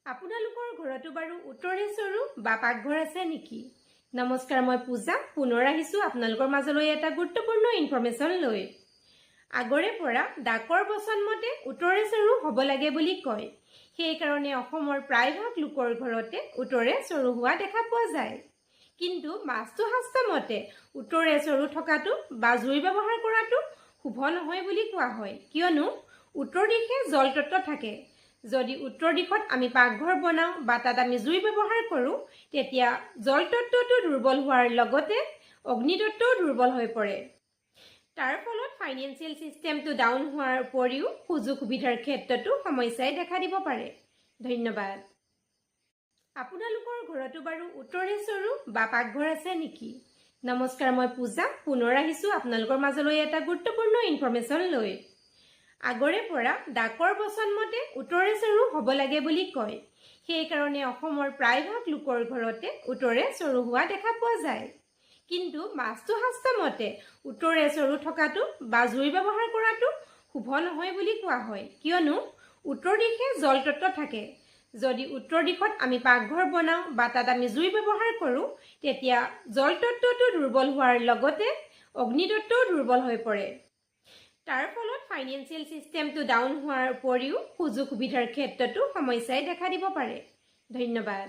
আপোনালোকৰ ঘৰতো বাৰু উত্তৰে চৰু বা পাকঘৰ আছে নেকি? নমস্কাৰ, মই পূজা, পুনৰ আহিছোঁ আপোনালোকৰ মাজলৈ এটা গুৰুত্বপূৰ্ণ ইনফৰমেশ্যন লৈ। আগৰে পৰা ডাকৰ বচন মতে উত্তৰে চৰু হ'ব লাগে বুলি কয়। সেইকাৰণে অসমৰ প্ৰায়ভাগ লোকৰ ঘৰতে উত্তৰে চৰু হোৱা দেখা পোৱা যায়। কিন্তু বাস্তুশাস্ত্ৰ মতে উত্তৰে চৰু থকাটো বা জুই ব্যৱহাৰ কৰাটো শুভ নহয় বুলি কোৱা হয়, কিয়নো উত্তৰ দিশে জলতত্ত্ব থাকে। যদি উত্তৰ দিশত আমি পাকঘৰ বনাওঁ বা তাত আমি জুই ব্যৱহাৰ কৰোঁ, তেতিয়া জলতত্ত্বটো দুৰ্বল হোৱাৰ লগতে অগ্নিতত্ত্বও দুৰ্বল হৈ পৰে। তাৰ ফলত ফাইনেন্সিয়েল ছিষ্টেমটো ডাউন হোৱাৰ উপৰিও সুযোগ সুবিধাৰ ক্ষেত্ৰতো সমস্যাই দেখা দিব পাৰে। ধন্যবাদ। আপোনালোকৰ ঘৰতো বাৰু উত্তৰে চৰু বা পাকঘৰ আছে নেকি? নমস্কাৰ, মই পূজা, পুনৰ আহিছোঁ আপোনালোকৰ মাজলৈ এটা গুৰুত্বপূৰ্ণ ইনফৰমেশ্যন লৈ। আগৰে পৰা ডাকৰ বচন মতে উত্তৰে চৰু হ'ব লাগে বুলি কয়। সেইকাৰণে অসমৰ প্ৰায়ভাগ লোকৰ ঘৰতে উত্তৰে চৰু হোৱা দেখা পোৱা যায়। কিন্তু বাস্তুশাস্ত্ৰ মতে উত্তৰে চৰু থকাটো বা জুই ব্যৱহাৰ কৰাটো শুভ নহয় বুলি কোৱা হয়, কিয়নো উত্তৰ দিশে জলতত্ত্ব থাকে। যদি উত্তৰ দিশত আমি পাকঘৰ বনাওঁ বা তাত আমি জুই ব্যৱহাৰ কৰোঁ, তেতিয়া জলতত্ত্বটো দুৰ্বল হোৱাৰ লগতে অগ্নিতত্ত্বও দুৰ্বল হৈ পৰে। তাৰ ফলত ফাইনেন্সিয়েল ছিষ্টেমটো ডাউন হোৱাৰ উপৰিও সুযোগ সুবিধাৰ ক্ষেত্ৰতো সমস্যাই দেখা দিব পাৰে। ধন্যবাদ।